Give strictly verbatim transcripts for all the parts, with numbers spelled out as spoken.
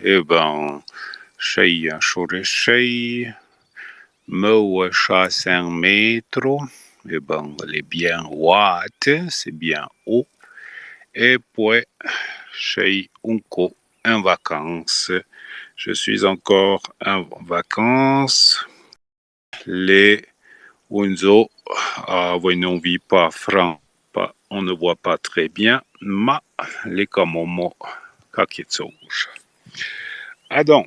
E ben, chei, chore chei, meuo cha sen metro, e ben, l'è bien ouat, c'est bien haut. E poué, chei unco en vacances. Je suis encore en vacances. L'è un zo, ah, voi non vi pa fran, pa, on ne voit pas très bien, ma l'è quand même caque tsouja. Adon,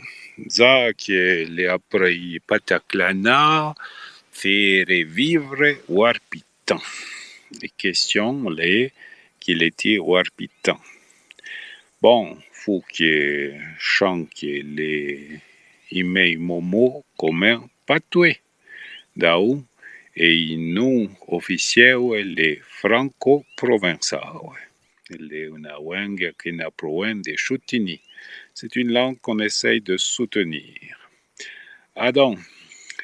za que l'è aprì Pataclana, fére vivre ou arpitan. L'è question l'è que l'è ti ou arpitan. Bon, fou que chan que l'è i mei momo comme patoué. Daou, e i non officieu l'è franco-provençau. L'è una ouenga que n'aprouen de choutini. C'est une langue qu'on essaye de soutenir. Adon,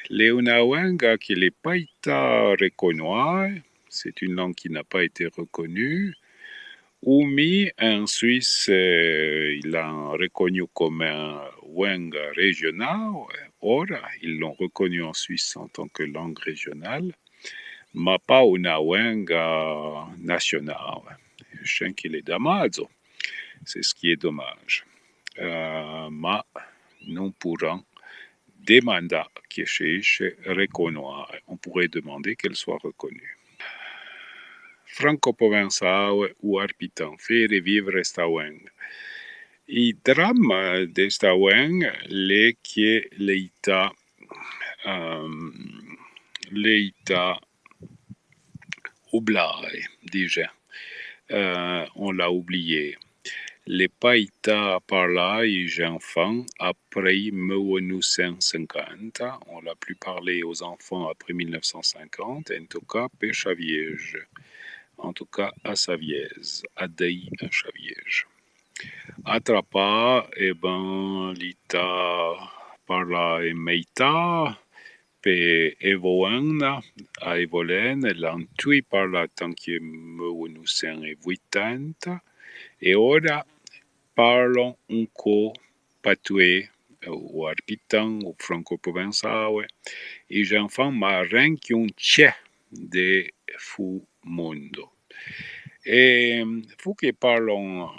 l'è una ouenga que l'è pa ita reconnoue, c'est une langue qui n'a pas été reconnue. Ou mi, en Suisse, euh, ils l'ont reconnu comme un ouenga régional. Ora, ils l'ont reconnu en Suisse en tant que langue régionale, ma pa una ouenga nationale. Chin que l'è damazo. C'est ce qui est dommage. Euh, ma non pourran demandar que cheche reconnoue. On pourrait demander qu'elle soit reconnue. Franco-provençau ou arpitan, fére vivre sta ouenga. I drama de sta ouenga l'è que l'è ita, euh, l'è ita oublai, dije. Euh, on l'a oublié. L'è pa ita parlà i j'enfan aprì meuo nou sen sencanta. On l'a plus parlé aux enfants après mille neuf cent cinquante, en tot cas pe Chavièje. En tot cas a Savièse, adei a Chavièje. Atrapà, e ben, l'è ita parlà e meità, pe Evoenna, a Evolène, l'an tui parlà tan que meuo nou sen e vuitanta, e ora parlon unco patoué, ou arpitan, ou franco-provençau, i j'enfan, ma ren que un tchè de fou mondo. E fou que parlon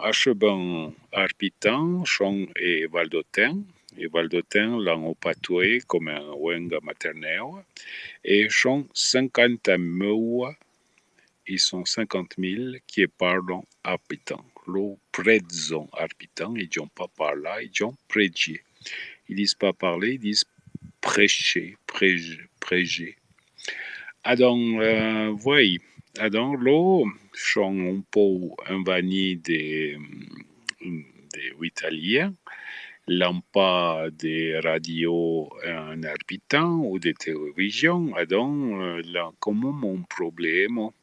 achebon arpitan, chon e valdoten, e valdoten l'an o patoué comme ouenga materneu, e chon sencanta meuo, ils sont cinquante mille que parlon arpitan. Lo predzon arpitan, i djon pa parlà, i djon predjé. Ils disent pas parler, ils disent prêcher, prêj-, prêjer. Adon, euh, voi, adon lo chon un pou envanì de, de l'Italia, l'an pa de radio en arpitan ou de télévision, adon, euh, l'an comme un problemo,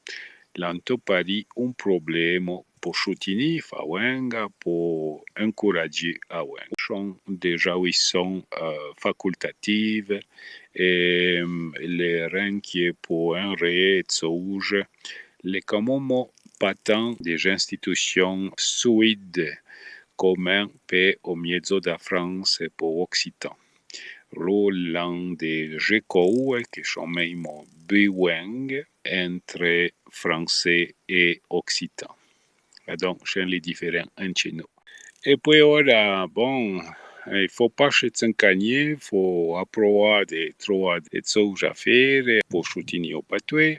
l'an toparì un problemo po choutini fa ouenga, po encouragé a ouenga. Chon de j'ouisson, euh, facultative, e, mm, l'è ren que po enré e tsouja, l'è quand même pa tan de j'instituchon solide comme pe o miezo da France po occitan. Lo l'an de j'écoue que chon meimo bilingue entre français e occitan. Adon, chon l'è diferen en tchè nou. E poué ora, bon, i fo pa che tsencagné, fo aproà de troà de tsouja a fére, po choutini o patoué.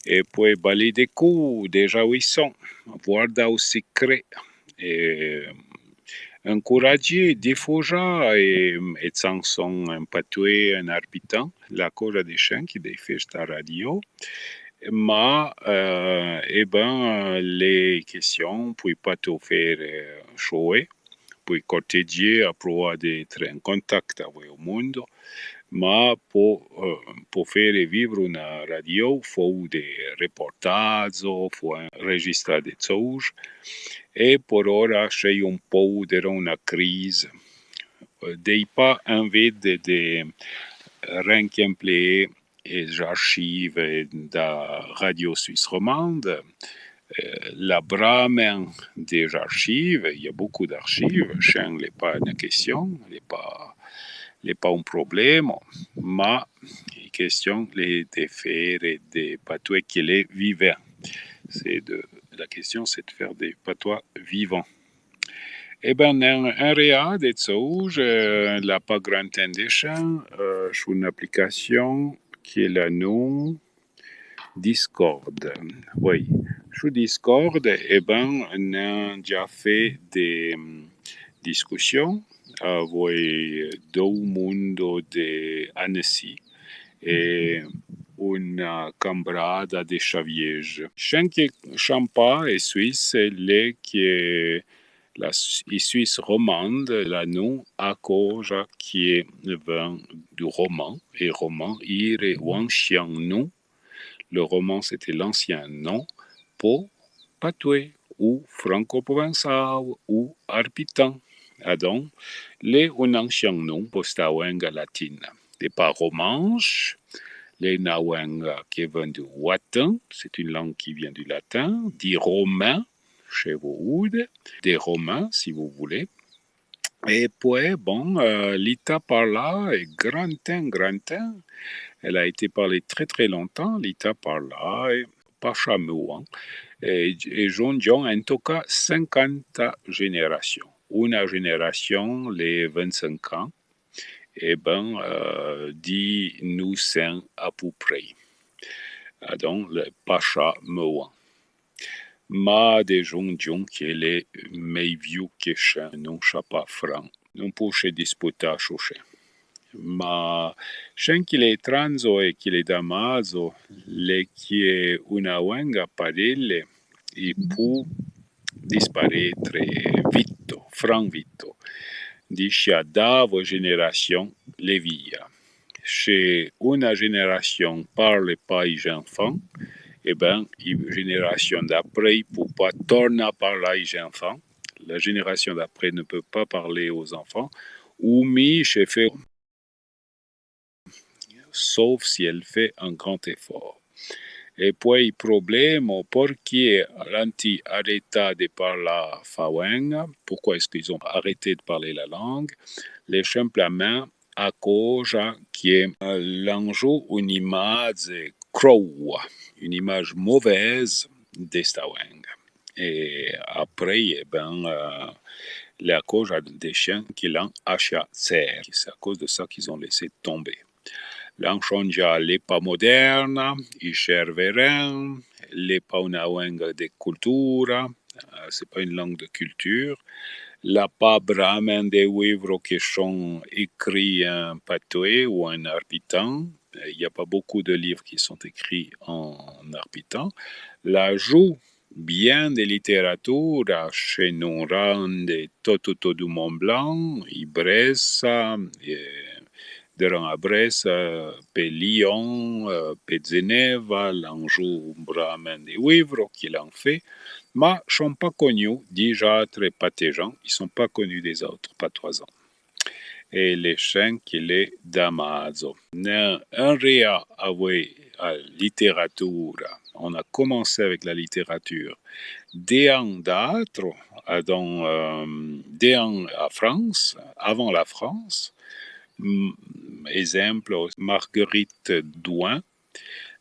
E poué balé de cou, de j'ouisson, vouardà o secré, e encouragé, difoujà e, e tsanson en patoué, en arpitan, la coja de chin que dei fé sta radio, ma, euh, e ben, l'è question, poué pa to fére, euh, choué, poué cortedjé, aproà de etre en contact avoué o mondo, ma po, euh, po fére vivre una radio, fou de reportazo, fou enrejistrà de tsouja, e por ora chei un pou deron una crise. Euh, dei pa envide de, de ren que empleé e j'archive da Radio Suisse Romande, eh, l'a bramin des archives, il y a beaucoup d'archives, chin l'è pa na question, l'è pa, l'è pa un problema, ma la question l'è de fére de patoué que l'è vivin. C'est de, la question, c'est de faire des patois vivants. E ben, en, en réa, de tsouj, eh, l'a pa gran ten de chin, eh, chou na application que l'a non Discord. Oui. Chou Discord, e ben, n'en dja fé de, mm, discussion avoué dou mondo de Annecy e una cambrada de Chavièje. Chin que chin pa e Suisse, l'è que la, i Suisse romande l'a non a coja que vin du roman, e roman, ire, ou ancien nom. Le roman, c'était l'ancien nom po patoué, ou franco-provençal, ou arpitan. Adon, l'è un ancien nom po sta ouenga latina. L'è pa romanche, l'è na ouenga que vin du latin, c'est une langue qui vient du latin, di romain, chez vous, des Romains, si vous voulez. E poué, bon, eh, l'ita parla, e gran ten, gran ten, elle a été parlée très, très longtemps, l'ita parla, e pa cha mouan, e, e jon, jon, en tot cas, cinquanta générations. Una génération, l'è vingt-cinq ans, e ben, eh, di nou sen à peu près. Adon, l'è pa cha mouan. Ma de jon, jon que l'è mei viu que chin, non cha pa fran. Non pouche disputa chou chin. Ma chin que l'è tranzo e que l'è damazo, l'è que una ouenga parèle i pou disparètre vito, fran vito. Di cha davo génération l'è via. Che una génération parle pa i j-enfants, e ben, i génération d'après pou pa torna parla i j-enfants. La génération d'après ne peut pas parler aux enfants, ou mi che fé, sauf si elle fait un grand effort. E poué problema, porqué l'an-ti arrêta de parla fa ouenga, pourquoi est-ce qu'ils ont arrêté de parler la langue, l'è chimplamin a coja que, eh, l'an jou un'image croua, une image mauvaise de sta ouenga. E apré, e ben, eh, l'è a coja de chin que l'an achà tsèr, c'est à cause de ça qu'ils ont laissé tomber. L'an chondja, l'è pa moderna, i cherve ren, l'è pa una ouenga de cultura, eh, c'est pas une langue de culture. L'a pa bramin de ouivro que chon écrit en patoué ou en arpitan. Eh, il y a pas beaucoup de livres qui sont écrits en arpitan. L'a jou bien de littératura, che non ran de tot, tot, tot du Mont Blanc, i Bressa, eh, deran a Bressa, pe Lyon, eh, pe Zeneva, l'an jou bramin de ouivro que l'an fé, ma chon pa cognou di j'atre patejan, i son pa cognou des autres patoisans. E l'è chin que l'è damazo. N'en, en réa avoué a littératura, on a commencé avec la littérature, dean d'atro, adon, eh, dean a France, avant la France, mm, exemple, Marguerite Douin,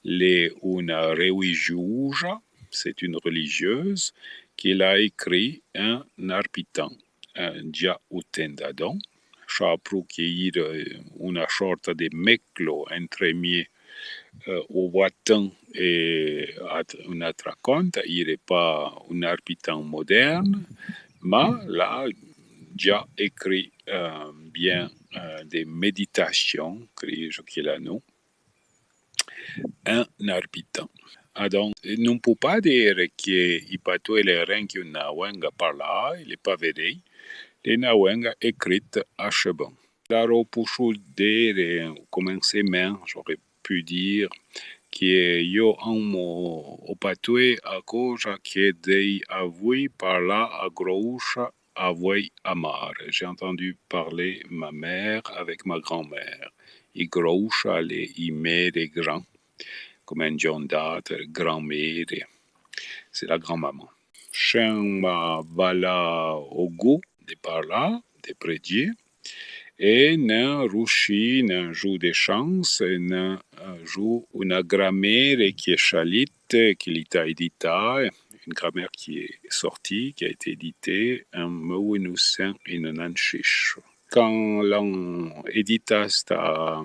l'è una religiosa, c'est une religieuse, que l'a écrit en arpitan, eh, dja u ten d'adon. Cha aprì que ire, eh, una chorta de meclo entre mi, eh, u latin e at-, un'atra conta, ire pa un arpitan moderne, ma l'a dja écrit, eh, bien, eh, de méditation, crèyo que l'a non en arpitan. Adon, non pou pa dire que i patoué l'è ren que una ouenga parla, l'è pa veré, l'è una ouenga écrita a chebon. L'aro pouchou dire, au commencement, j'aurais pu dire que yo amo o patoué a coja que dei avoué parla a groucha avoué a mare. J'ai entendu parler ma mère avec ma grand-mère. I groucha l'è i mere gran, comme en djon d'atre, gran-mere. c'est la grand-maman. Chin ma vala o gou de parlà, de prédjé, é n'en rouchi, n'en jou de chance, n'en jou una gramére qui est chalite, qui l'ita édità, une grammaire qui est sortie, qui a été éditée en mille neuf cent quatre-vingt-six. Quand l'an édità sta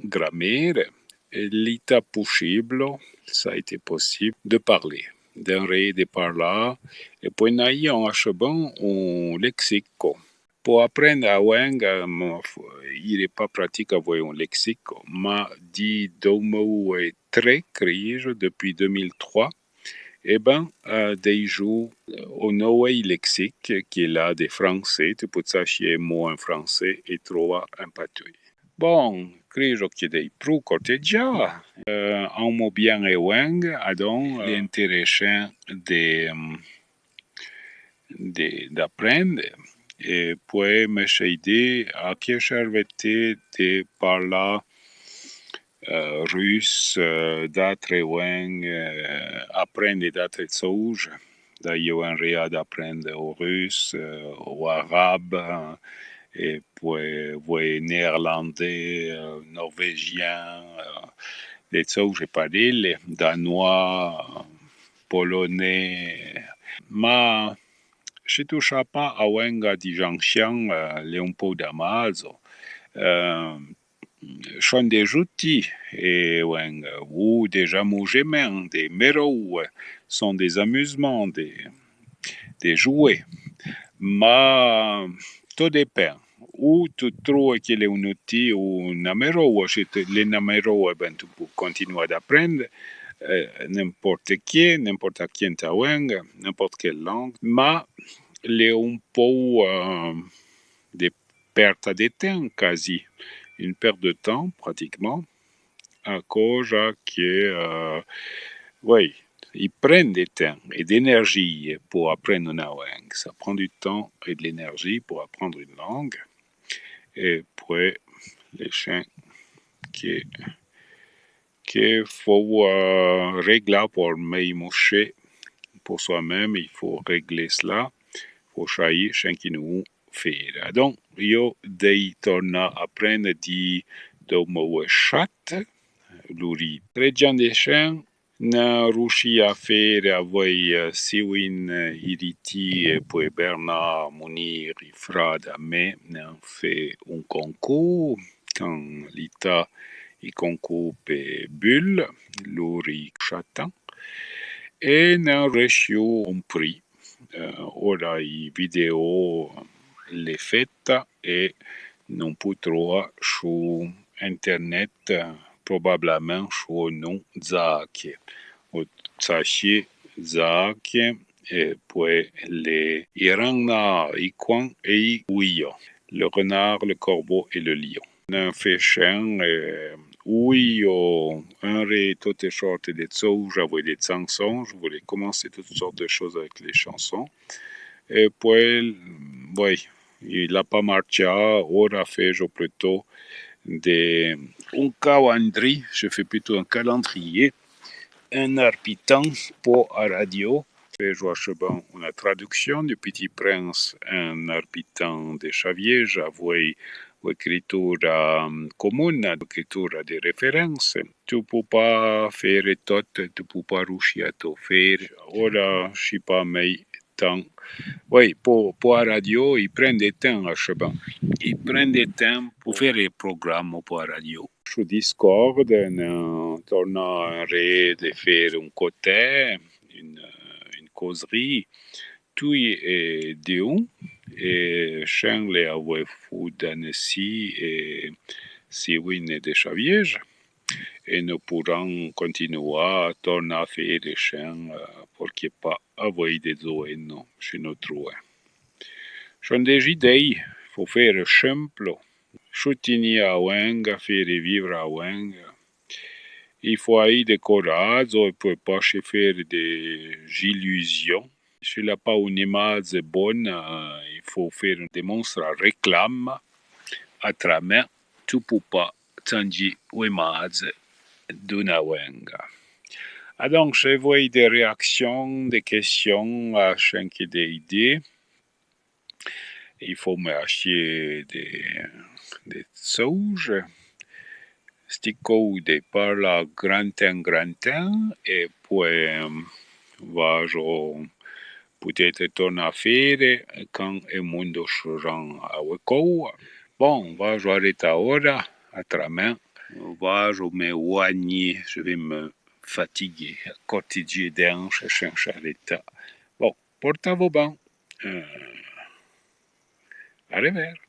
gramére, l'ita possible, ça a été possible, de parler, d'en ré de parlà, é poué n'aïon achebon un lexico. Po aprendre a wenga, il est pas pratique avoué un lexico, ma di dou mil é tré, crèyo, depuis deux mille trois, é ben, dei jou o nouéi lexique, qui est là de français, tu pou tsachié mo en français é trova en patoué. Bon, crèyo que dei prou cortedjà, an mo bien é wenga, adon, l'é intéressant de, de, d'aprendre, é poué me cheidé a que chervete de parlà russe, d'atre wenga, aprendre d'atre tsouje. D'aïo en réa d'aprendre o russe, o arabe, é poué, voué néerlandais, norvégien, de tsouje parèi, danois, polonais. Ma si tu cha pa a wenga di j'anchian, l'é un pou damazo. Chon de jouti é wenga, ou de j'amoujemen, de meroué, son des amusements, de, de jouets. Ma to depen. Ou tu troué que l'é un outi ou na meroué, si l'é na meroué, ben tu pou continuà d'aprendre, n'importe que, n'importe a quenta wenga, n'importe quelle langue, ma l'é un pou de perta de ten, quasi, une perte de temps, pratiquement, a coja que, oui, i pren de ten é d'énergie po aprendre una wenga. Ça prend du temps et de l'énergie pour apprendre une langue. É poué, l'é chin que, que fo réglà por mei mouché, pour soi-même, il faut régler cela, fo chayi chin que nou fére. Adon, io dei tornà aprendre di dou mou é chat, louri. Prédjan de chin, n'en rouchi a fére avoué Siwin Iriti é poué Bernard Mounir, i fra da mé, n'en fé un concours, can l'ita i concours pe Bulle, louri chatan, é n'en rechiu un pri. Ora i vidéo l'é feta é non pou troa chu internet, probablamen chu o non Zake. O Tsachié Zake, é poué l'é Iranna, i Kwan é i Ouio. Le renard, le corbeau et le lion. N'en fé chin, ouio, un ré tote sorte de tsouja, avoué de tsanson, je voulais commencer toutes sortes de choses avec les chansons. É poué, oui, i l'a pa marchà, ora féjo pluto de un calandri, je fais plutôt un calendrier, en arpitan po a radio. Féjo achebon una traduction du Petit Prince en arpitan de Chavièje, avoué écritura comuna, écritura de référence. Tu pou pa fére tot, tu pou pa rouchi a to fére. Ora, chi pa mei tan. Oui, po, po a radio, i pren de ten achebon. I pren de ten po fére programa po a radio. Chu Discord, n'en torna un ré de fére un cotè, une, une causerie. Tui é Diu, é chin l'é avoué fu d'Annecy é Siwin de Chavièje. É no pouran continuà, torna fére chin, porqué pa avoué de zoeno, chi no troué. Chon de j'idéi, fo fére chemplo, choutenir a wenga, fére vivre a wenga. I fo aï de corazo é poué pa che fére de j'illusion. Chi l'a pa un'imazhe bona, i fo fére demonstra réclama, atramen, tu pou pa tsangi o imazhe d'una wenga. Adon, se vo dé réaction, dé question, a chin que dé idée, i fo me achtié dé, dé tsouje. Sti cou de parla gran ten, gran ten, e poué, vajo peut-être torna fére can e mondo chojan a oué cou. Bon, vajo arréta ora, atramin, vajo me ouagné, je vais me fatiguer, cortidjé den, chin arréta. Bon, portavo ben. A revère.